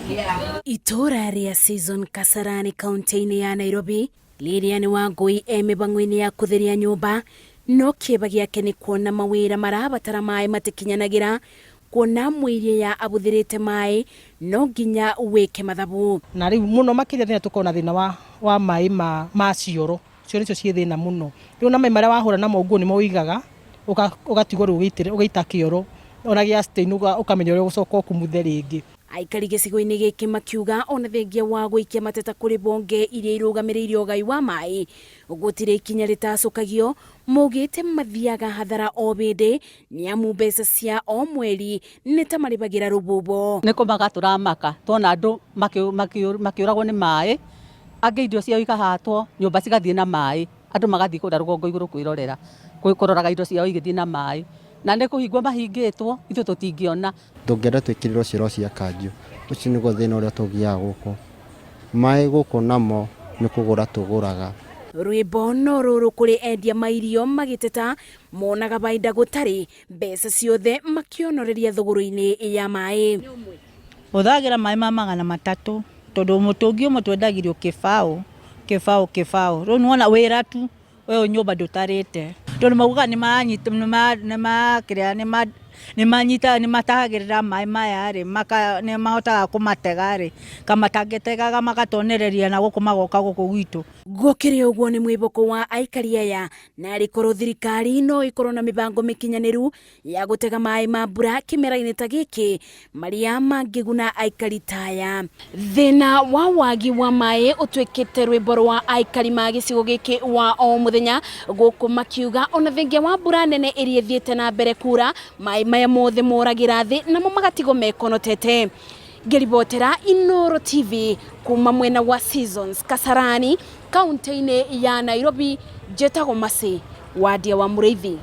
Itũũra rĩa Season Kasarani kaunti-inĩ ya Nairobi, Lilian Wangũi e mĩbang'o-inĩ ya kũtheria nyũmba, no kĩeba gĩake nĩ kuona mawĩra marabatara maĩ matikinyanagĩra, kuona mũiria ya abũthĩrĩte maĩ no nginya wĩke mathabu. Na rĩu mũno makĩria thĩna tũkoragwo na thĩna wa wa maĩ ma ma cioro, cioro nĩcio ciĩ thĩna mũno. Rĩu ona maĩ marĩa wahũra namo nguo nĩmo ũigaga, ũgatigwo rĩu ũgĩita kĩoro ona gĩa stain ũkamenya ũrĩa ũgũcoka ũkumuthe rĩngĩ. Aikari gĩcigo-inĩ gĩkĩ makiuga ona thengia wa gũikia mateta kũrĩ bonge iria irũgamĩrĩire ũgai wa maĩ gũtirĩ ikinya rĩtacũkagio, maugĩte mathiaga hathara o bĩndĩ nĩamu mbeca cia o mweri nĩ ta marĩbagĩra rũbubo. Nĩ kũmaka tũramaka tuona andũ makĩũragwo nĩ maĩ, angĩ indo ciao ikahatwo, nyũmba cigathiĩ na maĩ. Andũ magathiĩ kũrĩa rũgongo igũrũ kwĩrorera, kũroraga indo ciao igĩthiĩ na maĩ. Na nĩ kũhingwo mahingĩtwo, ithuĩ tũtingĩona. Tũngĩenda twĩkĩrĩrwo cioro cia kanjũ. Ũcio nĩguo thĩna ũrĩa tũgiaga gũkũ. Maĩ gũkũ namo nĩ kũgũra tũgũraga. Rwĩmbo no rũrũ kũrĩ endia ma irio magĩteta monaga baida gũtarĩ, mbeca ciothe makĩonoreria thũgũrũ-inĩ ya maĩ. Hũthagĩra maĩ ma 300 tondũ mũtũngi ũmwe twendagĩrio kĩbaũ, kĩbaũ, kĩbaũ. Rĩu nĩ wona wĩra tu ũyũ nyũmba ndũtarĩte. Tondũ maugaga nĩ maranyita, nĩ ma kĩrĩa, nĩ manyitaga, nĩ matahagĩrĩra maĩ maya rĩ, nĩ mahotaga kũmatega rĩ, ka matangĩtegaga magatonereria na gũkũ magoka gũkũ gwitũ. Gũkĩrĩ ũguo nĩ mwĩboko wa aikari aya, narĩ korwo thirikari no ĩkorwo na mĩbango mĩkinyanĩru ya gũtega maĩ ma mbura kĩmera-inĩ ta gĩkĩ marĩa mangĩguna aikari ta aya. Thĩna wa wagi wa maĩ ũtuĩkĩte rwĩmbo rwa aikari ma gĩcigo gĩkĩ wa o mũthenya gũkũ makiuga ona thengia wa mbura nene ĩrĩa ĩthiĩte na mbere kura maĩ maya mothe moragĩra thĩ namo magatigwo mekonotete. Ngĩribotera Inooro TV kuma mwena wa Seasons Kasarani kaunti-inĩ ya Nairobi, njĩtagwo Mercy Wandia wa Mũrĩithi.